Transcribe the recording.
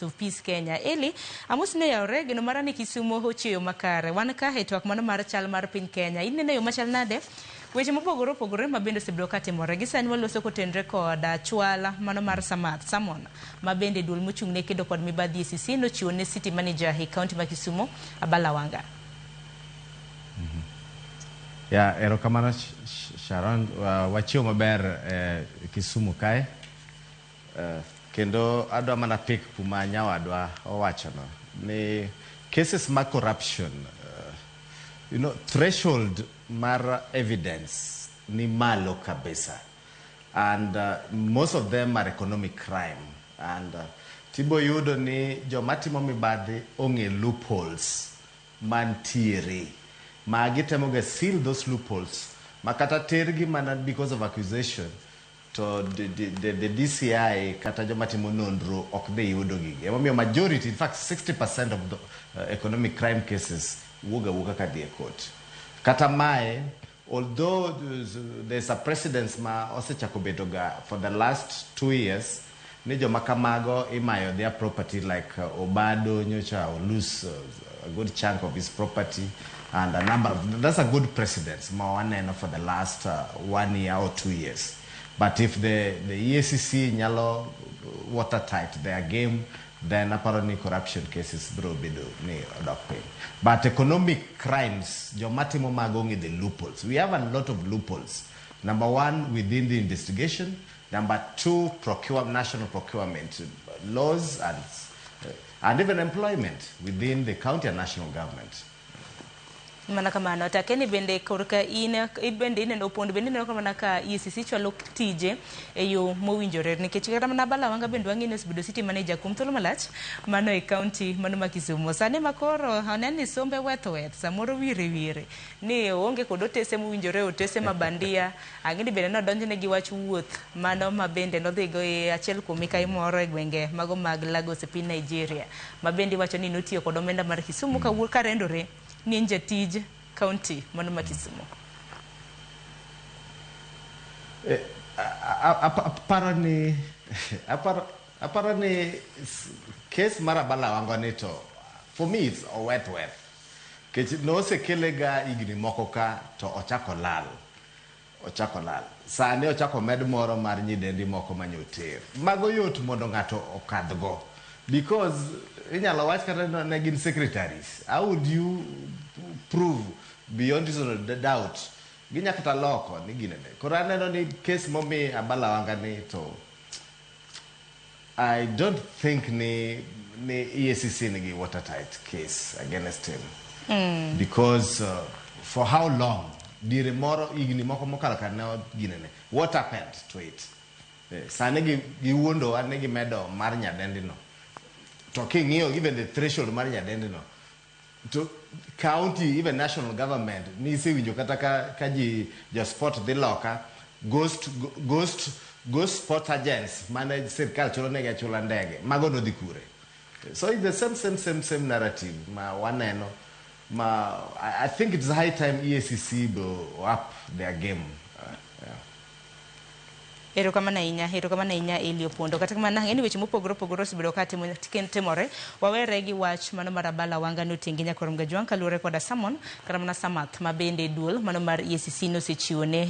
Of Peace Kenya. Eli, amos ne yawre, geno mara ni Kisumo ochieyo makare. Wan ka e twak mano mar chal mar piny Kenya. Ineno yo machal nade? Weche mopogore opogore ma bende osebedo ka timore. Gi sani waloso kotenre kod chwala mano mar Samath, Samon, ma bende duol mochung' ne kedo kod mibadhi EACC nochiwo ne City Manager e kaunti ma Kisumo, Abala Wanga. Ya, erokamano Sharon, wachiewo maber Kisumu kae. Kendo adwa mana pick kuma nyawadwa owachono ni cases mag corruption, threshold mar evidence ni malo kabisa and most of them are economic crime and tibo yudo ni joma timo mibadhi ong'e loopholes mantiere ma gitemo ga seal those loopholes ma kata tergi mana because of accusation to the DCI kata joma timo nonro ok dhi yudo gigi. Emomiyo majority, in fact 60% of the economic crime cases wuok awuoka ka dhi e court. Kata mae, although there's a precedence ma osechako bedo ga for the last 2 years ni joma kamago imayo their property, like Obado nyocha lose a good chunk of his property and a number of, that's a good precedence ma waneno for the last one year or 2 years. But if the EACC nyalo watertight their game, then aparo ni corruption cases biro bedo ni odok piny. But economic crimes, joma timo mago ong'e the loopholes. We have a lot of loopholes. Number one, within the investigation. Number two, procure, national procurement laws and even employment within the county and national government. Mana kamano takeni bende korka in bende ineno Opondo, bende ineno mana ka EACC chwalo tije e yo mowinjore, nikech kata mana Abala Wanga bende wang'e ni osebedo city manager kuom thuolo malach mano e county mano ma Kisumu. Sani ma koro onen ni sombe weth weth, samoro wire wire ni oonge kod otese mowinjore, otese ma bandia. Ang'e ni bende nodonjne gi wach wuoth mano ma bende nodhigo e achiel kuom mikai moro e gwenge mago mag Lagos e piny Nigeria, ma bende iwacho ni notiyo kod omenda mar Kisumu kawuok karendore ni en jatij county mano ma Kisumu. Aparo ni case mar Abala Wanga ni to for me it's oweth weth kech nosekele ga higni moko ka to ochako lal, ochako lal. Sani ochako med moro mar nyidendi moko manyoter. Mago yot mondo ng'ato okadhgo because inyalo wach kata ne gin secretaries. How would you prove beyond reasonable doubt? Ginya kata loko ni ginene. Koro aneno ni case momi Abala Wanga ni to I don't think ni EACC nigi watertight case against him because for how long, diere moro higni moko mokalo ka ne ginene, what happened to it? Sani giwuondowa ni gimedo mar nyadendi no, to king'iyo even the threshold mar nyadendi no to county, even national government nisewinjo kata ka ji jo sport dhi loka ghost sport agents mane sirkal chulo negi achula ndege mago nodhi kure. So it's the same same same same narrative ma waneno ma I think it's high time EACC bo up their game, yeah. Erokamano ahinya, erokamano ahinya, Eli Opondo. Kata kamano, ang'e ni weche mopogore opogore osebedo ka timore. Wawere gi wach mano mar Abala Wanga notieng' gi Nyakorom Gajwang' kaluwore koda Samon kata mana Samath ma bende duol mano mar EACC nosechiwo ne.